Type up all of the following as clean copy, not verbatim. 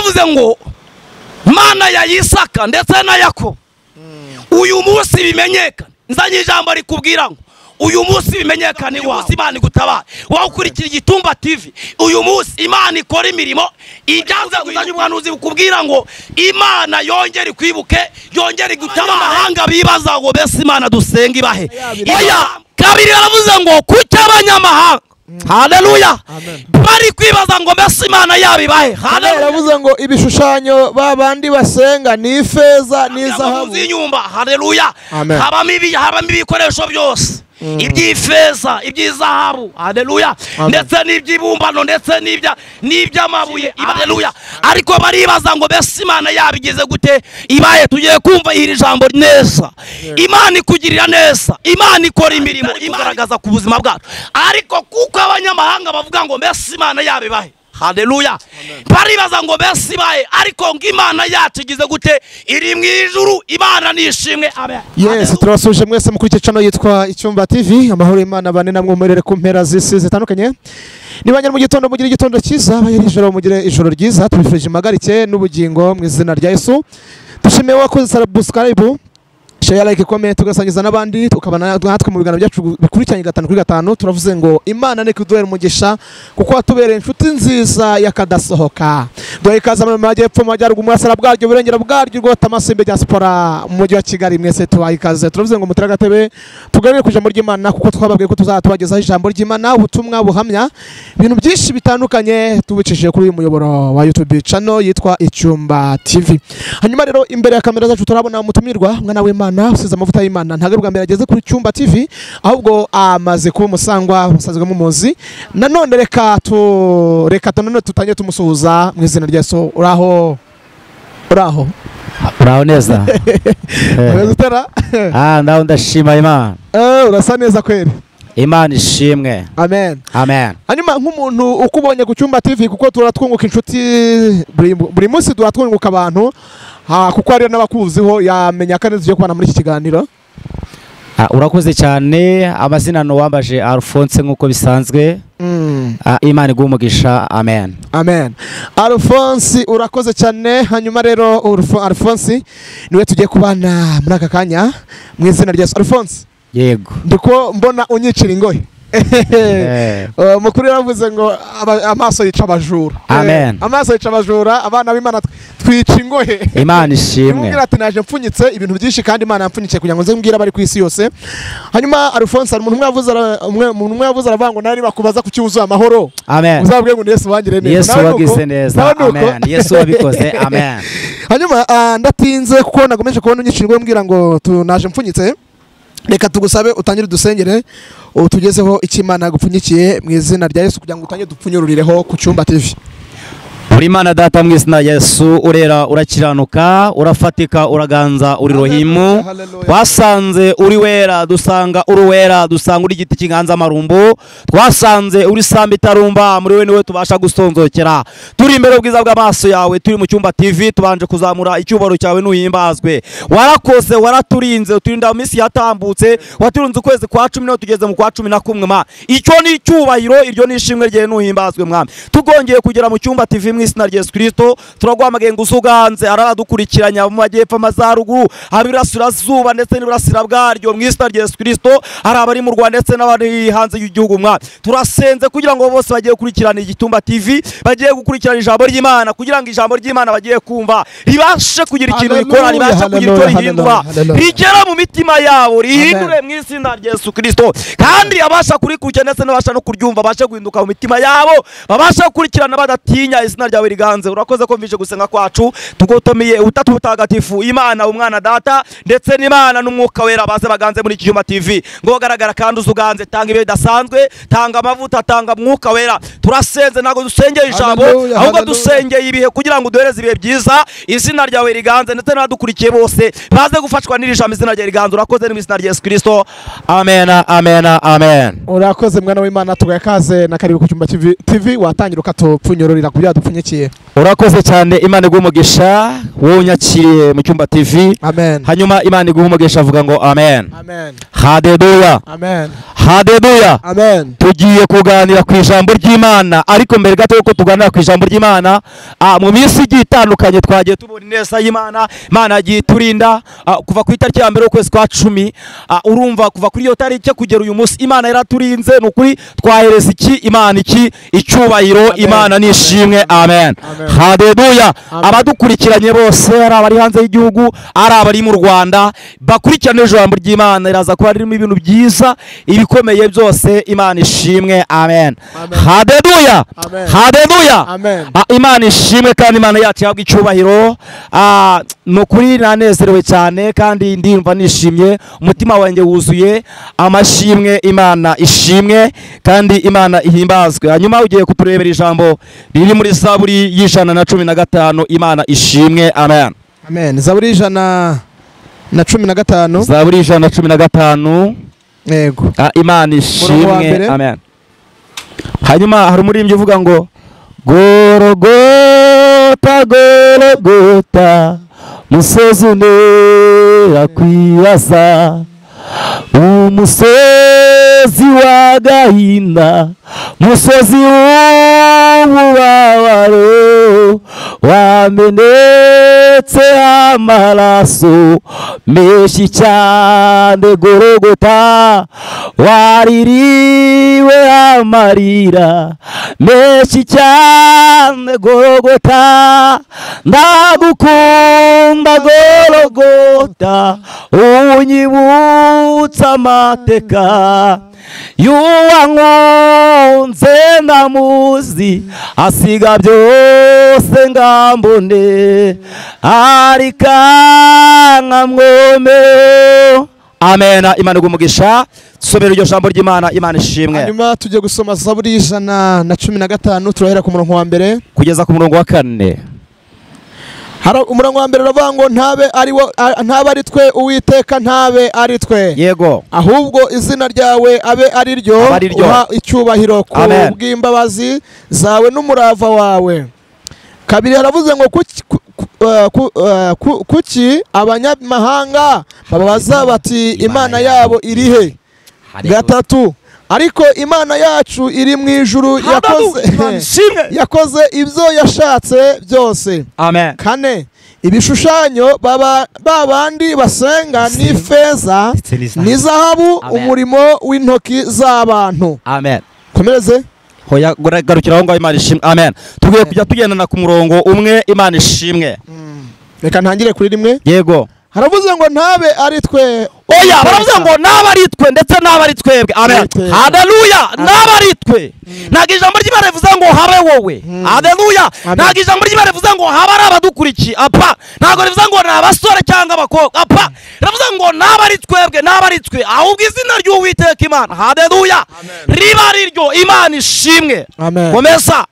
Yaravuze ngo Mana ya Isaka ndetse na Yakobo, uyu munsi bimenyekane. Nzanye ijambo rikubwira ngo uyu munsi bimenyekane, uyu munsi Imana igutabara. Wowe ukurikira Igitumba TV, uyu munsi Imana ikora imirimo ibyanze. Uzanye ubuhanuzi bukubwira ngo Imana yongere ikwibuke, yongere igutabara. Amahanga bibaza ngo bese Imana dusenga ibahe. Oya, kabiri yaravuze ngo kuki abanyamahanga, haleluya, bari kwibaza ngo mbese Imana yabibahe. Haleluya. Yaravuze ngo ibishushanyo babandi basenga ni ifeza n'izahabu. Inyumba, haleluya, habamo ibikoresho byose, iby'ifeza, iby'izahabu, haleluya, ndetse n'iby'ibumbano, ndetse n'iby'amabuye, haleluya. Ariko baribaza ngo mbese Imana yabigize gute ibaye. Tugiye kumva iri jambo neza. Imana ikugirira neza, Imana ikora imirimo igaragaza ku buzima bwacu. Ariko kuko abanyamahanga bavuga ngo mbese Imana yabibahe, haleluya, baribaza ngo mbese ibaye. Ariko ngo Imana yacu igize gute, iri mu ijuru. Imana nishimwe, amen. Yes, turabasuje mwese mukurikiye channel yitwa Icyumba TV. Amahoro y'Imana bane namwe murere ku mpera z'isi zitandukanye. Nibanyara mu gitondo mugire igitondo cyiza, abayeri ijoro mugire ijoro ryiza. Tubifurije impagarike n'ubugingo mu izina rya Yesu. Dushimiye wakoze subscribe, share, like, comment, tugasangiza n'abandi, tukabana natwe mu biganiro byacu bikurikiranye 5 kuri 5. Turavuze ngo Imana ni kuduhera umugisha kuko watubereye inshuti nziza yakadasohoka. Duhaye ikaze mu majyepfo, mu majyaruguru, mu burasira bwaryo, burengera bwaryo, rwota amasimbe diaspora mu mujyi wa Kigali. Mwese tubaye ikaze. Turavuze ngo mutere agatebe tuganire ku ijambo ry'Imana, kuko twababwiye ko tuzatubagezaho ijambo ry'Imana, ubutumwa buhamya ibintu byinshi bitandukanye tubicishije kuri uyu muyoboro wa YouTube channel yitwa Icyumba TV. Hanyuma rero imbere ya kamera zacu turabona umutumirwa, umwana w'Imana usize amavuta y'Imana. Ntabwo bwa mbere ageze kuri Cyumba TV, ahubwo amaze kuba umusangwa musanzwe mumuzi. Nanone reka nanone tutanye tumusuhuza mu izina rya Yesu. Uraho, uraho, uraho neza. Ndaho ndashima Imana. Urasa neza kweri. Imana ishimwe. Amen. Amen. Hanyuma nk'umuntu ukubonye ku Cyumba TV, kuko turatwunguka inshuti buri munsi, turatwunguka abantu, kuko ari n'abakuziho yamenya kandi tugiye kubana muri iki kiganiro. Urakoze cyane. Amazina no wambaje Alphonse nkuko bisanzwe. Imana iguhe umugisha. Amen. Amen. Alphonse urakoze cyane. Hanyuma rero Alphonse niwe tugiye kubana muri aka kanya mu izina rya Yesu. Alphonse, yego, ndiko mbona unyicira ingohe. Mukuru yaravuze ngo amaso yica abajura. Amen. Amaso yica abajura, abana b'Imana twica ingohe. Imana ishimwe. Mubwira ati naje mpfunyitse ibintu byinshi kandi Imana yampfunyikiye kugira ngo nze mbwire abari ku isi yose. Hanyuma Alphonse, umuntu umwe yavuze aravuga ngo nari bakubaza kuki wuzuye amahoro. Amen. Uzabwiye ngo Yesu wangire neza. Yesu wagize neza. Amen. Yesu wabikoze. Amen. Hanyuma ndatinze kuko nagomeje kubona unyicira ingohe mbwira ngo naje mpfunyitse. Reka tugusabe utangire dusengere utugezeho icyo Imana yagupfunyikiye mu izina rya Yesu, kugira ngo utangire dupfunyururireho ku Cyumba TV. Uri Imana data mu izina rya Yesu, urera, urakiranuka, urafatika, uraganza, uri Rohimu. Twasanze uri wera, dusanga uri wera, dusanga uri igiti cy'inganzamarumbu, twasanze uri samba itarumba, muri we niwe tubasha gusonzokera. Turi imbere y'ubwiza bw'amaso yawe, turi mu Cyumba TV, tubanje kuzamura icyubahiro cyawe n'uhimbazwe. Warakoze, waraturinze, uturinda mu minsi yatambutse, waturinze ukwezi kwa 10 no tugeze mu kwa 11 ma. Icyo ni icyubahiro, iryo ni ishimwe rye n'uhimbazwe mwami. Tugongeye kugera mu Cyumba TV mu izina rya Yesu Kristo, turaguhamagaye ngo uzuganze aradukurikiranya mu majyepfo, amazaruguru, abirasirazuba ndetse n'iburasira bwaryo mu izina rya Yesu Kristo. Hari abari mu Rwanda ndetse n'abari hanze y'igihugu mwami. Turasenze kugira ngo bose bagiye gukurikirana Igitumba TV, bagiye gukurikirana ijambo ry'Imana, kugira ngo ijambo ry'Imana bagiye kumva ribashe kugira ikintu rikora, ribashe kugira icyo rihindura, rigera mu mitima yabo, rihindure mu izina rya Yesu Kristo. Kandi abasha kurikurikirana ndetse n'abasha no kuryumva babashe guhinduka mu mitima yabo, babashe gukurikirana badatinya izina ryawe riganze. Urakoze ko mvije gusenga kwacu. Tugotomeye utatu butagatifu, Imana umwana data ndetse n'Imana n'umwuka wera baze baganze muri Icyumba TV, ngo garagara kandi uzuganze, tanga ibihe bidasanzwe, tanga amavuta, tanga mwuka wera. Turasenze, ntago dusengeye ijambo, ahubwo dusengeye ibihe kugira ngo uduhereze ibihe byiza. Izina ryawe riganze ndetse n'abadukurikiye bose baze gufashwa n'iri jambo, izina ryawe riganze. Urakoze mu izina rya Yesu Kristo. Amen, amen, amen. Urakoze mwana w'Imana, tugaye kaze na karibu ku Cyumba TV. Watangira ukatupfunyororera ku byadupfunyikiye. Urakoze cyane, Imana iguhe umugisha wowe unyakiriye mu Cyumba TV. Amen. Hanyuma Imana iguhe umugisha, avuga ngo amen. Amen. Haleluya. Amen. Haleluya. Amen. Tugiye kuganira ku ijambo ry'Imana, ariko mbere gato yuko tuganira ku ijambo ry'Imana, mu minsi igiye itandukanye twagiye tubona ineza y'Imana. Imana yagiye iturinda kuva ku itariki ya mbere y'ukwezi kwa 10, urumva kuva kuri iyo tariki kugera uyu munsi Imana yaraturinze. Ni ukuri twahereza iki Imana iki icyubahiro. Imana nishimwe. Amen. Haleluya. Abadukurikiranye bose, ari abari hanze y'igihugu, ari abari mu Rwanda, bakurikirane ijambo ry'Imana, iraza kuba ririmo ibintu byiza ibikomeye byose. Imana ishimwe. Amen. Haleluya. Haleluya. Imana ishimwe kandi Imana yacu yahabwa icyubahiro. Ni ukuri nanezerewe cyane kandi ndumva nishimye, umutima wanjye wuzuye amashimwe. Imana ishimwe kandi Imana ihimbazwe. Hanyuma ugiye kuturebera ijambo riri muri Zaburi y'115. Imana ishimwe. Amen. Amen. Zaburi 115. Zaburi 115. Yego. Imana ishimwe. Amen. Hanyuma hari umuririmbyi uvuga ngo Gorogota, Gorogota, musozi unera kwibaza, umusozi w'agahinda, musozi w'umubabaro, wamenetse amaraso menshi cyane. Gorogota, waririwe amarira menshi cyane. Gorogota, ndagukunda Gorogota, unyibutsa amateka y'uwankunze ndamuzi, asiga byose ngambone, arika nkamwome. Amen. Imana iguhe umugisha. Tusomere iryo jambo ry'Imana. Imana ishimwe. Hanyuma tujye gusoma Zaburi 115, turahera ku murongo wa mbere kugeza ku murongo wa 4. Hari umurongo wa mbere uravuga ngo ntabe ari ntabe ari twe Uwiteka, ntabe ari twe. Yego. Ahubwo izina ryawe abe ari ryo uha icyubahiro ku bw'imbabazi zawe n'umurava wawe. Kabiri haravuze ngo kuki abanyamahanga babaza bati Imana yabo irihe? Gatatu, ariko Imana yacu iri mu ijuru, yakoze ibyo yashatse byose. Amen. Kane, ibishushanyo babandi basenga ni feza ni zahabu, umurimo w'intoki z'abantu. Amen. Komereze. Hoya garukira aho ngaho. Imana ishimwe. Amen. Tugiye kujya tugendana ku murongo umwe. Imana ishimwe. Reka ntangire kuri rimwe. Yego. Haravuze ngo ntabe ari twe. Oya, baravuze ngo naba ari twe ndetse naba ari twebwe. Amen. Haleluya. Naba ari twe. Ntabwo ijambo ry'Imana rivuze ngo habe wowe. Haleluya. Ntabwo ijambo ry'Imana rivuze ngo habe ari abadukurikiye. Apa. Ntabwo rivuze ngo ni abasore cyangwa abakobwa. Apa. Rivuze ngo naba ari twebwe, naba ari twe. Ahubwo izina ry'Uwiteka Imana. Haleluya. Riba ari ryo. Imana ishimwe. Komeza.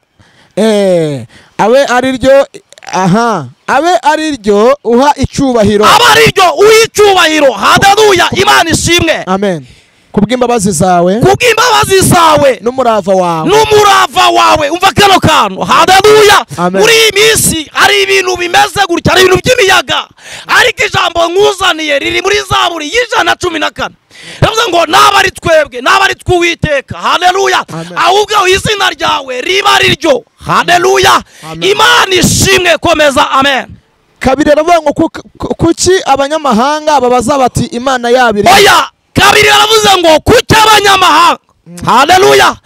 Abe ari ryo. Aha, abe ari ryo uha icyubahiro. Abe ari ryo uha icyubahiro. Haleluya. Imana ishimwe. Amen. Kubw'imbabazi zawe, kubw'imbabazi zawe n'umurava wawe, n'umurava wawe. Umva kano kantu. Haleluya. Muri iyi minsi hari ibintu bimeze gutya, hari ibintu by'imiyaga, ariko ijambo nkuzaniye riri muri Zaburi 114. Yavuze ngo naba ari twebwe, naba ari twe Uwiteka. Haleluya. Ahubwo izina ryawe riba ari ryo. Haleluya. Imana ishimwe. Komeza. Amen. Kabiri aravuga ngo kuki abanyamahanga babaza bati Imana yabo iri? Oya, kabiri aravuze ngo kuki abanyamahanga Haleluya.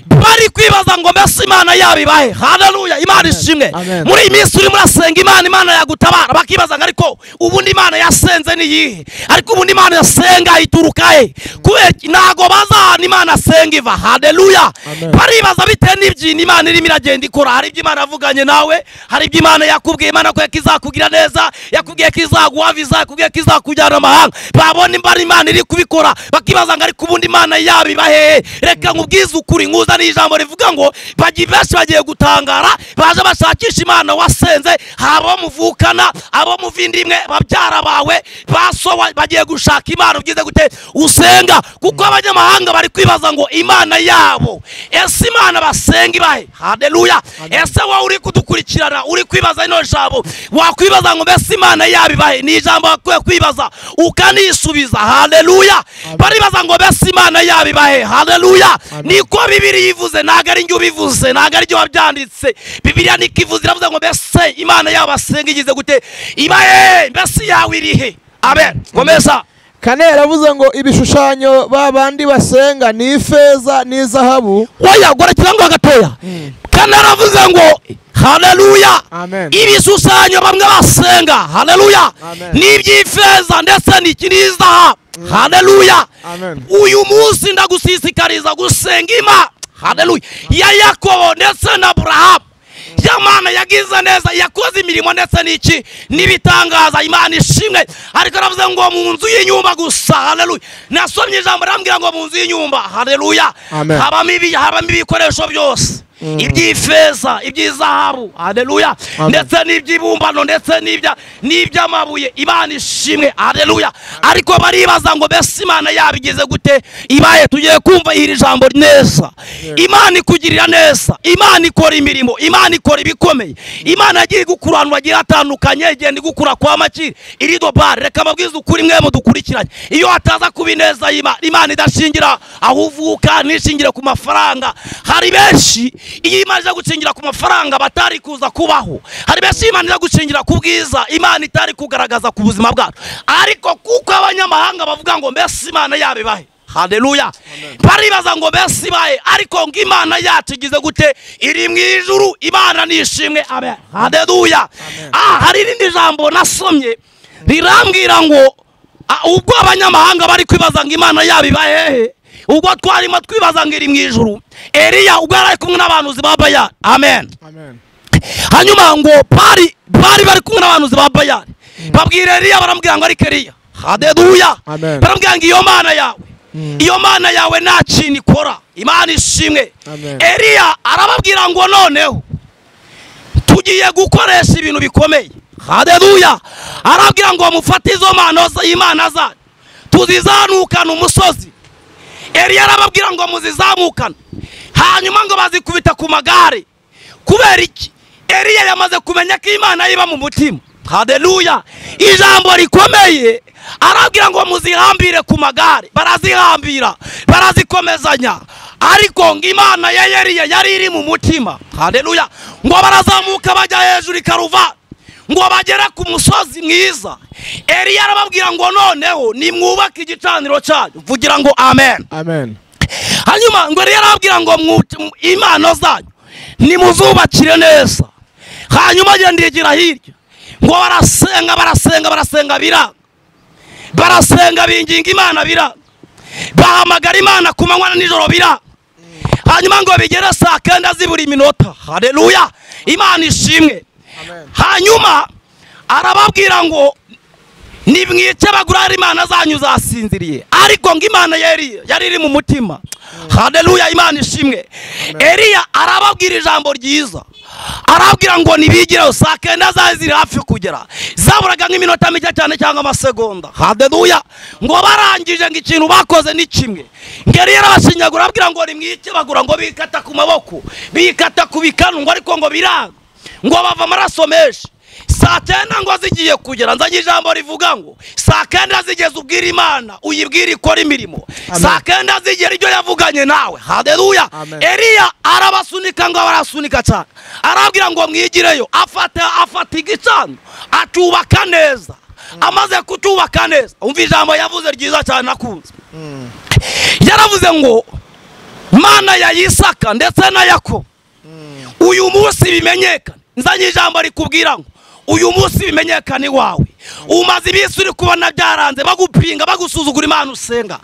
Bari kwibaza ngo mbese Imana yabo ibahe. Haleluya. Imana ishimwe. Muri iyi minsi urimo urasenga Imana, Imana yagutabara, bakibaza ngo ariko ubundi Imana yasenze ni yihe? Ariko ubundi Imana yasenga ituruka he? Kubera ntago bazana Imana asenga iva. Haleluya. Baribaza bitewe n'ibyintu Imana irimo iragenda ikora. Hari ibyo Imana yavuganye nawe, hari ibyo Imana yakubwiye, Imana ko izakugira neza, yakubwiye ko izaguha visa, yakubwiye ko izakujyana amahanga. Babona imbara Imana iri kubikora, bakibaza ngo ariko ubundi Imana yabo ibahe. Reka nkubwize ukuri, nkuzaniye ijambo rivuga ngo benshi bagiye gutangara, baje bashakisha Imana wasenze, abo muvukana, abo muvindimwe, babyara bawe, baso bagiye gushaka Imana ugize gute usenga, kuko abanyamahanga bari kwibaza ngo Imana yabo, ese Imana basenga ibahe? Haleluya. Ese wowe uri kudukurikirana uri kwibaza ino jambo, wakwibaza ngo mbese Imana yabo ibahe? Ni ijambo wakwiye kwibaza ukanisubiza. Haleluya. Baribaza ngo mbese Imana yabo ibahe? Haleluya. Niko Bibiliya ivuze, ntago ari njye ubivuze, ntago ari njye wabyanditse. Bibiliya niko ivuze, iravuze ngo mbese Imana yabo basenga igize gute ibahe? Mbese yawe irihe? Amen. Komeza. Kane yaravuze ngo ibishushanyo babandi basenga ni ifeza n'izahabu. Oya, gora kirango gatoya. Kane yaravuze ngo haleluya, ibishushanyo bamwe basenga, haleluya, ni iby'ifeza ndetse n'izahabu. Haleluya. Uyu munsi ndagusisikariza gusenga Imana, haleluya, ya Yakobo ndetse na Aburahamu. Ya Mana yagize neza, yakoze imirimo ndetse n'iki n'ibitangaza. Imana ishimwe. Ariko aravuze ngo mu nzu y'inyumba gusa. Haleluya. Nasomye ijambo rambwira ngo mu nzu y'inyumba, haleluya, habamo ibikoresho byose, iby'ifeza, iby'izahabu, haleluya, ndetse n'iby'ibumbano ndetse n'iby'amabuye. Imana ishimwe. Haleluya. Ariko baribaza ngo mbese Imana yabigize gute ibaye? Tugiye kumva iri jambo neza. Imana ikugirira neza, Imana ikora imirimo, Imana ikora ibikomeye, Imana yagiye igukura ahantu hagiye hatandukanye, igenda igukura kwa Makiri iri dobari. Reka mbabwize ukuri mwe mudukurikiranye, iyo hataza kuba ineza Imana idashingira aho uvuka, nishingire ku mafaranga. Hari benshi iyo Imana iza gukingira ku mafaranga batari kuza kubaho. Hari benshi Imana iza gukingira ku bwiza Imana itari kugaragaza ku buzima bwacu. Ariko kuko abanyamahanga bavuga ngo mbese Imana yabo ibahe? Haleluya. Baribaza ngo mbese ibahe? Ariko ngo Imana yacu igize gute? Iri mu ijuru. Imana nishimwe. Amen. Haleluya. Hari irindi jambo nasomye rirambwira ngo ubwo abanyamahanga bari kwibaza ngo Imana yabo ibahe, ubwo twarimo twibaza ngo iri mu ijuru, Eliya ubwo yari kumwe n'abahanuzi ba Bayali. Amen. Hanyuma ngo bari bari kumwe n'abahanuzi ba Bayali, babwira Eliya, baramubwira ngo ariko Eliya, haleluya, baramubwira ngo iyo Mana yawe, iyo Mana yawe nta kintu ikora. Imana ishimwe. Eliya arababwira ngo noneho tugiye gukoresha ibintu bikomeye. Haleluya. Arababwira ngo mufate izo mpano z'Imana zanyu, tuzizanukana umusozi. Eliya arababwira ngo muzizamukane, hanyuma ngo bazikubita ku magare. Kubera iki? Eliya yamaze kumenya ko Imana iba mu mutima. Haleluya. Ijambo rikomeye, arababwira ngo muzihambire ku magare. Barazihambira, barazikomezanya, ariko ngo Imana ya Eliya yari iri mu mutima. Haleluya. Ngo barazamuka bajya hejuru ikaruva, ngo bagera ku musozi mwiza. Eliya arababwira ngo noneho nimwubake igicaniro cyanyu. Vugira ngo amen. Amen. Hanyuma ngo Eliya arababwira ngo impano zanyu nimuzubakire neza. Hanyuma agenda yigira hirya, ngo barasenga barasenga barasenga biranga, barasenga binginga Imana biranga, bahamagara Imana ku manywa na nijoro biranga. Hanyuma ngo bigere saa 9 zibura iminota. Haleluya. Imana ishimwe. Hanyuma arababwira ngo nimwice bagura Imana zanyu zasinziriye, ariko ngo Imana yari iri mu mutima. Haleluya. Imana ishimwe. Eliya arababwira ijambo ryiza, arababwira ngo nibigireho saa 9 zari ziri hafi kugera, zaburaga nk'iminota mike cyane cyangwa amasegonda. Haleluya. Ngo barangije ngo ikintu bakoze ni kimwe, ngo Eliya arabashinyagura arababwira ngo nimwice bagura, ngo bikata ku maboko, bikata ku bikanu, ngo ariko ngo biranga, ngo bava amaraso menshi. Saa 9 ngo zigiye kugera, nzanye ijambo rivuga ngo saa 9 zigeze ubwira Imana, uyibwira ikora imirimo. Saa 9 zigera ibyo yavuganye nawe. Haleluya. Eliya arabasunika, ngo barasunika cyane, arabwira ngo mwigireyo. Afata igicaniro acyubaka neza. Amaze kucyubaka neza, umva ijambo yavuze ryiza cyane nakunze. Yaravuze ngo Mana ya Isaka ndetse na Yakobo, uyu munsi bimenyekane. Nzanye ijambo rikubwira ngo uyu munsi bimenyekane iwawe. Umaze iminsi uri kubona byaranze, bagupinga, bagusuzugura Imana usenga,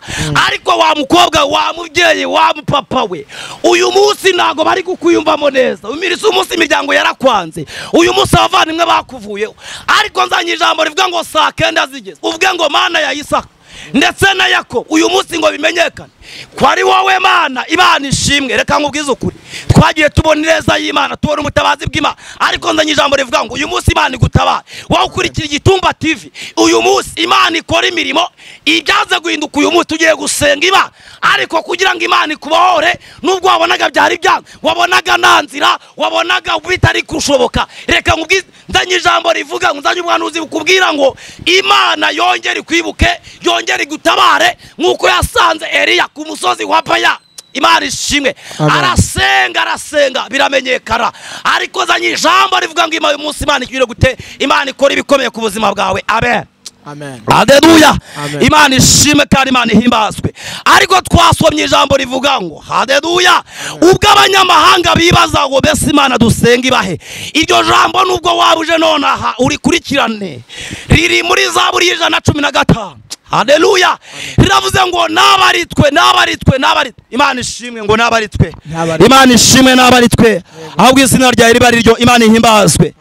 ariko wa mukobwa, wa mubyeyi, wa mupapa we, uyu munsi ntago bari kukwiyumvamo neza. Uyu munsi imiryango yarakwanze, uyu munsi abavandimwe bakuvuyeho, ariko nzanye ijambo rivuga ngo saa 9 zigeze uvuge ngo Mana ya Isaka ndetse na Yakobo uyu munsi ngo bimenyekane ko ari wowe Mana. Imana ishimwe. Reka nkubwize ukuri, twagiye tubona ineza y'Imana, tubona umutabazi bw'Imana, ariko nzanye ijambo rivuga ngo uyu munsi Imana igutabara. Wowe ukurikira Igitumba TV, uyu munsi Imana ikora imirimo ibyaze guhinduka. Uyu munsi tugiye gusenga Imana, ariko kugira ngo Imana ikubohore, nubwo wabonaga byari byanze, wabonaga nta nzira, wabonaga bitari kushoboka, reka nkubwize, nzanye ijambo rivuga, nzanye umuhanuzi ukubwira ngo Imana yongere ikwibuke, yongere igutabare nk'uko yasanze Eliya ku musozi wa Baya. Imana ishimwe. Arasenga, arasenga, biramenyekana, ariko zanye ijambo rivuga ngo uyu munsi Imana ikwiye gute, Imana ikora ibikomeye ku buzima bwawe. Amen. Amen. Haleluya. Imana ishimwe kandi Imana ihimbazwe. Ariko twasomye ijambo rivuga ngo haleluya, ubwo abanyamahanga bibaza ngo mbese Imana dusenga ibahe, iryo jambo nubwo wabuje nonaha urikurikirane, riri muri Zaburi 115. Haleluya. Riravuze ngo nabaritwe, nabaritwe, nabaritwe. Imana ishimwe ngo nabaritwe. Imana ishimwe nabaritwe. Ahubwo izina ryawe riba riryo, Imana ihimbazwe.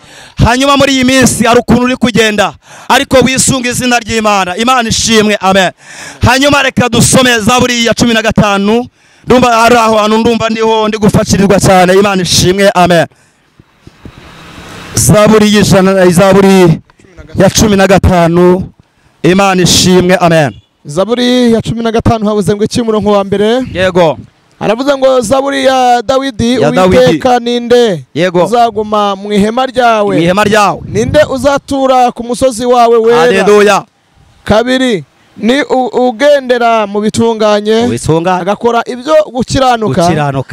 Hanyuma muri iyi minsi ari ukuntu uri kugenda, ariko wisunga izina ry'Imana. Imana ishimwe. Amen. Hanyuma reka dusome Zaburi ya 15. Ndumva ari aho hantu, ndumva ndiho ndi gufashirirwa cyane. Imana ishimwe. Amen. Zaburi y'ijana, Zaburi ya 15. Imana ishimwe. Amen. Zaburi ya 15 habuze ngo iki umurongo wa mbere. Yego. Aravuze ngo Zaburi ya Dawidi, Uwiteka ninde uzaguma mu ihema ryawe? Mu ihema ryawe. Ninde uzatura ku musozi wawe wera? Haleluya. Kabiri, ni ugendera mu bitunganye, agakora ibyo gukiranuka,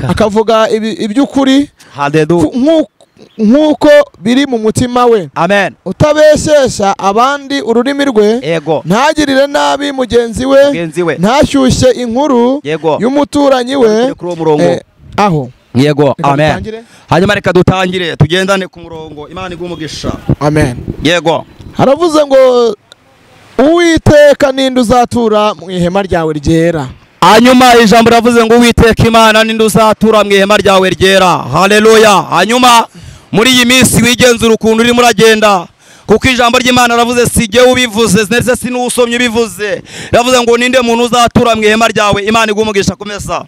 akavuga iby'ukuri nk'uko biri mu mutima we. Amen. Utabeshyeshya abandi ururimi rwe, ntagirire nabi mugenzi we, ntashyushye inkuru y'umuturanyi we. Aho. Yego. Amen. Hanyuma reka dutangire tugendane ku murongo. Imana iguhe umugisha. Amen. Yego. Haravuze ngo Uwiteka ninde uzatura mu ihema ryawe ryera? Hanyuma ijambo ravuze ngo Uwiteka Imana ninde uzatura mu ihema ryawe ryera? Haleluya. Hanyuma muri iyi minsi wigenzura ukuntu urimo uragenda, kuko ijambo ry'Imana ravuze si jye ubivuze, ndetse si n'usomye ubivuze. Ravuze ngo ninde muntu uzatura mu ihema ryawe? Imana iguhe umugisha. Komeza.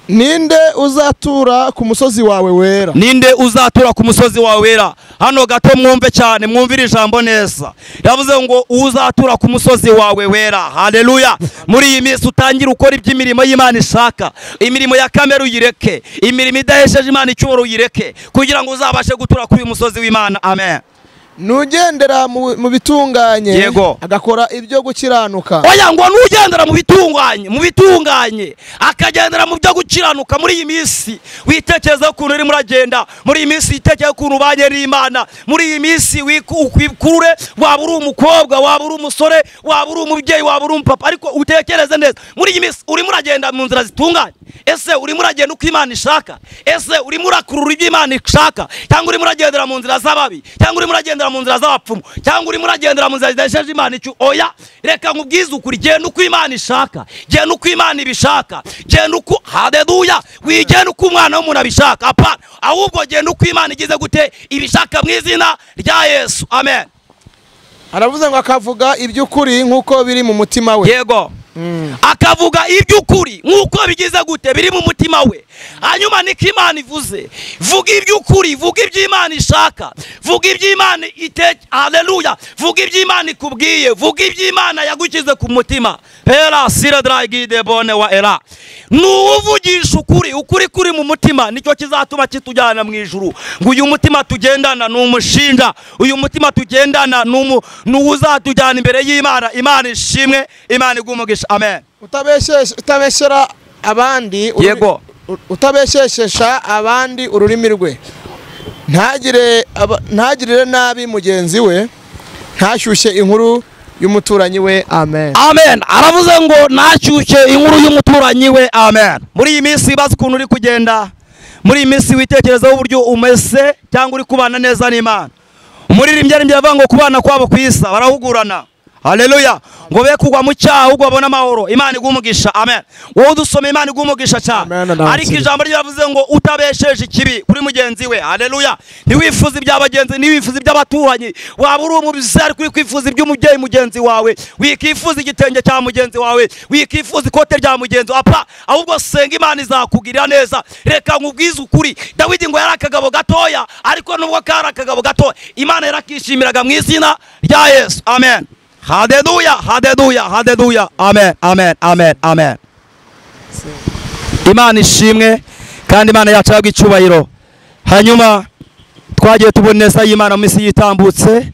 Ninde uzatura ku musozi wawe wera? Ninde uzatura ku musozi wawe wera? Hano gato mwumve cyane, mwumvire ijambo neza. Yavuze ngo uzatura ku musozi wawe wera. Haleluya. Muri iyi minsi utangira ukora iby'imirimo y'Imana ishaka. Imirimo ya kamere uyireke, imirimo idahesheje Imana icyubahiro uyireke, kugira ngo uzabashe gutura kuri uyu musozi w'Imana. Amen. Nugendera mu bitunganye, agakora ibyo gukiranuka. Oya, ngo nugendera mu bitunganye, mu bitunganye, akagendera mu byo gukiranuka. Muri iyi minsi witekereza ukuntu uri muragenda, muri iyi minsi witekereza ukuntu ubanye n'Imana, muri iyi minsi wikurure, waba uri umukobwa, waba uri umusore, waba uri umubyeyi, waba uri umupapa, ariko utekereze neza. Muri iyi minsi urimo uragenda mu nzira zitunganye. Ese urimo uragenda uko Imana ishaka? Ese urimo urakurura ibyo Imana ishaka? Cyangwa urimo uragendera mu nzira z'ababi? Cyangwa urimo uragendera mu nzira z'abapfumu? Cyangwa urimo uragendera mu nzira zidahesheje Imana icyo? Oya, reka nkubwize ukuri, genda uko Imana ishaka, genda uko Imana ibishaka, genda uko, haleluya, wigenda uko umwana w'umuntu abishaka, apana, ahubwo genda uko Imana igize gute ibishaka mu izina rya Yesu. Amen. Aravuze ngo akavuga iby'ukuri nk'uko biri mu mutima we. Yego. Akavuga iby'ukuri nk'uko bigize gute biri mu mutima we. Hanyuma niko Imana ivuze, vuga iby'ukuri, vuga iby'Imana ishaka, vuga iby'Imana ite, haleluya, vuga iby'Imana ikubwiye, vuga iby'Imana yagukize ku mutima. Hera sira dragide bone wa era. Nuvugisha ukuri, ukuri kuri mu mutima nicyo kizatuma kitujyana mu ijuru. Ngo uyu mutima tugendana ni umushinja, uyu mutima tugendana n'uzatujyana imbere y'Imana. Imana ishimwe, Imana iguhe umugisha. Amen. Utabeshyera abandi, yego, utabeshyeshesha abandi ururimi rwe, ntagirire nabi mugenzi we, ntashyushye inkuru y'umuturanyi we. Amen. Amen. Aravuze ngo ntashyushye inkuru y'umuturanyi we. Amen. Muri iyi minsi bazi ukuntu uri kugenda, muri iyi minsi witekerezaho uburyo umeze cyangwa uri kubana neza n'Imana. Umuririmbyi aririmbye avuga ngo kubana kwabo kwisa barahugurana, Haleluya. Ngo be kugwa mu cyaha ahubwo babone amahoro. Imana iguhe umugisha. Amen. Wowe udusoma Imana iguhe umugisha cyane. Ariko ijambo ryavuze ngo utabesheje ikibi kuri mugenzi we. Haleluya. Ntiwifuze ibya bagenzi, ntiwifuze iby'abaturanyi. Waba uri umubyeyi ariko kwifuza iby'umubyeyi mugenzi wawe, wikifuza igitenge cya mugenzi wawe, wikifuza ikote rya mugenzi apa, ahubwo senga Imana izakugirira neza. Reka nkubwize ukuri, Dawidi ngo yari akagabo gatoya, ariko nubwo kari akagabo gatoya Imana yarakishimiraga mu izina rya Yesu. Amen. Haleluya, haleluya, haleluya. Amen, amen, amen, amen. Imana ishimwe kandi Imana yacu ihabwe icyubahiro. Hanyuma twagiye tubona neza y'Imana mu minsi yitambutse.